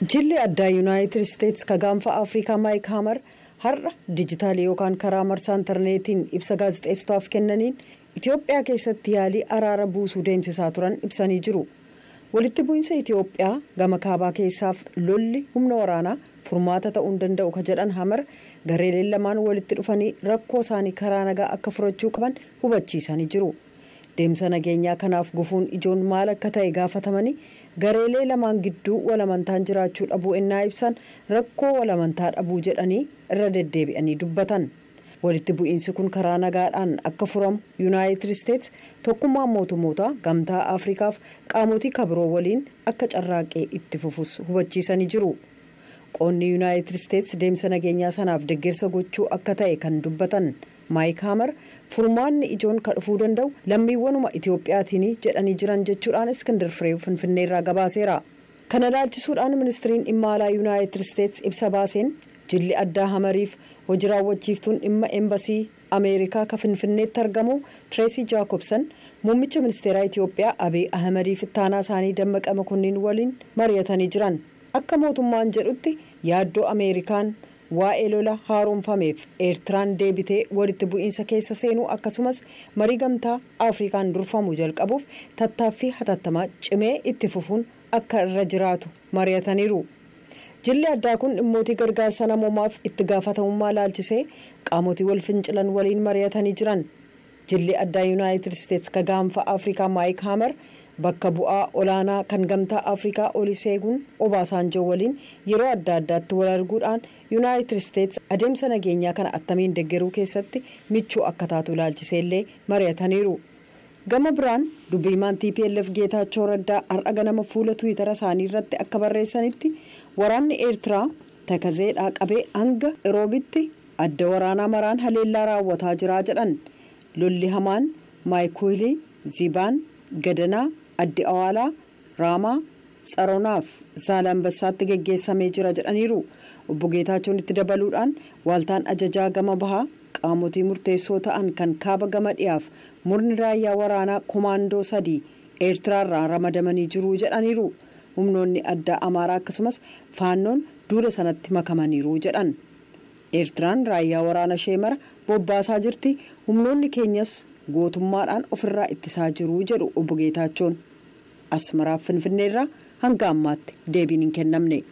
Jilli addaa Yuunaayitid Isteets ka gaanfa Afrikaa Maayik Hamar har'a dijitaalii yookaan karaa marsaa intarneetiin ibsa gaazexeessotaaf kennaniin Itoophiyaa keessatti yaalii araara buusuu deemsisaa turan ibsanii jiru. Walitti bu'iinsa Itoophiyaa gama kaabaa keessaaf lolli humna waraanaa furmaata ta'uu hin danda'u ka jedhan Hamar, gareeleen lamaan walitti dhufanii rakkoo isaanii karaa nagaa akka furachuu qaban hubachiisanii jiru. Deemsa nageenyaa kanaaf gufuun ijoon maal akka ta'e gaafatamanii, gareelee lamaan gidduu walamantaan jiraachuu dhabuu ennaa ibsan, rakkoo walamantaa dhabuu jedhanii irra deddeebi'anii dubbatan. Walitti bu'iinsi kun karaa nagaadhaan akka furamu Yuunaayitid Isteets tokkummaan mootummoota, Gamtaa Afrikaaf qaamotii kabiroo waliin akka carraaqee itti fufus hubachiisanii jiru. Qoonni Yuunaayitid Isteets deemsa nageenyaa sanaaf deeggarsa gochuu akka ta'e kan dubbatan Maayik Hamar, furmaanni ijoon ka dhufuu danda'u lammiiwwanuma Itiyoophiyaatiin jedhanii jiran jechuudhaan Iskindir Fireew Finfinneerraa gabaaseera. Kana ilaalchisuudhaan ministiriin dhimma alaa Yuunaayitid Isteets ibsa baaseen, jilli addaa Hamariif hojii raawwachiiftuun dhimma embasii Ameerikaa ka Finfinneetti argamu Tireesii Jaakobsan muummicha ministeeraa Itiyoophiyaa Abiy Ahmediif ittaanaa isaanii Dammaqa Makonniin waliin mari'atanii jiran. Akka mootummaan jedhutti, yaaddoo Ameerikaan waa'ee lola haaromfameef Eertiraan deebitee walitti bu'iinsa keessa seenuu, akkasumas marii Gamtaa Afrikaan durfamu jalqabuuf tattaaffii hatattamaa cimee itti fufuun akka irra jiraatu mari'ataniiru. Jilli addaa kun dhimmootii gargaarsa namoomaaf itti gaafatamummaa laalchisee qaamotii wal fincilan waliin mari'atanii jiran. Jilli addaa Yuunaayitid Isteets ka gaanfa Afrikaa Maayik Hamar bakka bu'aa olaanaa kan Gamtaa Afrikaa Oliseeguun Obaasaanjoo waliin yeroo adda addaatti wal arguudhaan Yuunaayitid Isteets adeemsa nageenyaa kana attamiin deeggaruu keessatti michuu akka taatu ilaalchiseellee mari'ataniiru. Gama biraan dubbiimaan TPLF Geetaachoo Raddaa har'a ganama fuula Tiwiitara isaanii irratti akka barreessanitti, waraanni Eertiraa Takazeedhaa qabee hanga Eroobitti adda waraanaa maraan haleellaa raawwataa jira jedhan. Lolli hamaan Maayikuulii, Zibaan, Gadanaa, Addi Awaalaa, Raamaa, Tsaronaaf Zaalambassaatti geggeessamee jira jedhaniiru. Obbo Geetaachoon itti dabaluudhaan, waaltaan ajajaa gama bahaa, qaamotii murteessoo ta'an kan kaaba gama dhiyaaf murni raayyaa waraanaa komaandoo 3 Eertiraarraa ramadamanii jiru jedhaniiru. Humnoonni addaa Amaaraa akkasumas Faannoon duula sanatti makamaniiru jedhan. Eertiraan raayyaa waraana ishee mara bobbaasaa jirti, humnoonni keenyas gootummaadhaan ofirraa ittisaa jiru jedhu obbo Geetaachoon. Asmaraaf Finfinneerraa hanga ammaatti deebiin hin kennamne.